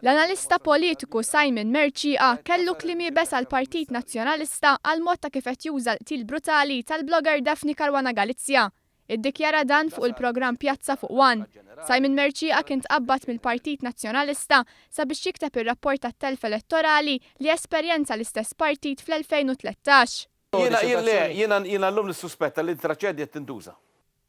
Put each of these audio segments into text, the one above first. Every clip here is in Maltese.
L-analista politiku Simon Mercieca kellu kliem iebes għall-Partit Nazzjonalista għall-mod ta' kif qed juża l-qtil brutali tal-blogger Daphne Caruana Galizia. Iddikjara dan fuq il-programm Pjazza fuq One. Simon Mercieca kien tqabbad mill-Partit Nazzjonalista sabiex jikteb ir-rapport tat-telf elettorali li esperjenza l-istess partit fl-2013. Jiena, jien le, jiena, jiena llum nissuspetta li t-traċedja qed tintuża.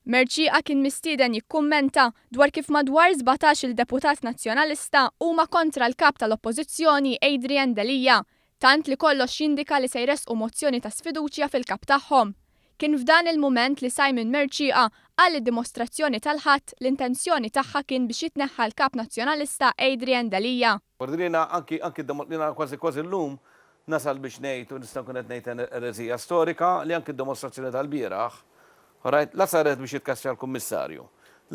Mercieca kien mistieden jikkummenta dwar kif madwar 17-il deputat Nazzjonalista huma kontra l-Kap tal-Oppożizzjoni Adrian Delia, tant li kollox jindika li se jressqu mozzjoni ta' sfiduċja fil-kap tagħhom. Kien f'dan il-mument li Simon Mercieca qal li d-dimostrazzjoni tal-Ħadd l-intenzjoni tagħha kien biex jitneħħa l-Kap Nazzjonalista Adrian Delia. Jiena anki anki jiena kważi kważi llum nasal biex ngħid u nista' nkun qed ngħid ereżija storika li anki d-dimostrazzjoni tal-bieraħ Alright, la saret biex jitkeċċa l-Kummissarju,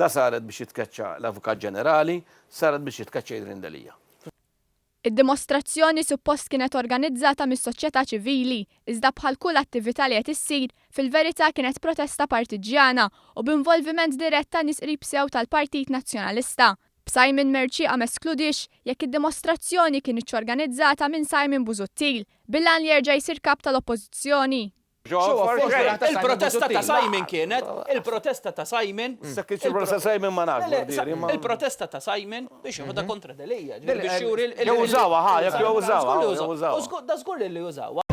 la saret biex jitkeċċa l-Avukat Ġenerali, saret biex jitkeċċa Adrian Delia. Id-dimostrazzjoni suppost kienet organizzata mis-soċjetà ċivili, iżda bħal kull attività li qed issir, fil-verità kienet protesta partiġġjana u b'involviment dirett ta' nies qrib sew tal-Partit Nazzjonalista. B'Simon Mercieca m'eskludiex jekk id-dimostrazzjoni kinitx organizzata minn Simon Busuttil, bil-għan li jerġa' jsir kap tal-Oppożizzjoni. Il-protesta ta' Simon kienet, il-protesta ta' Simon. Il-protesta ta' Simon ma nafx. Il-protesta ta' Simon biex joħodha kontra Delia. Biex juri. Jew użawha, ħa, jekk jew użawha. Da żgur li użawha.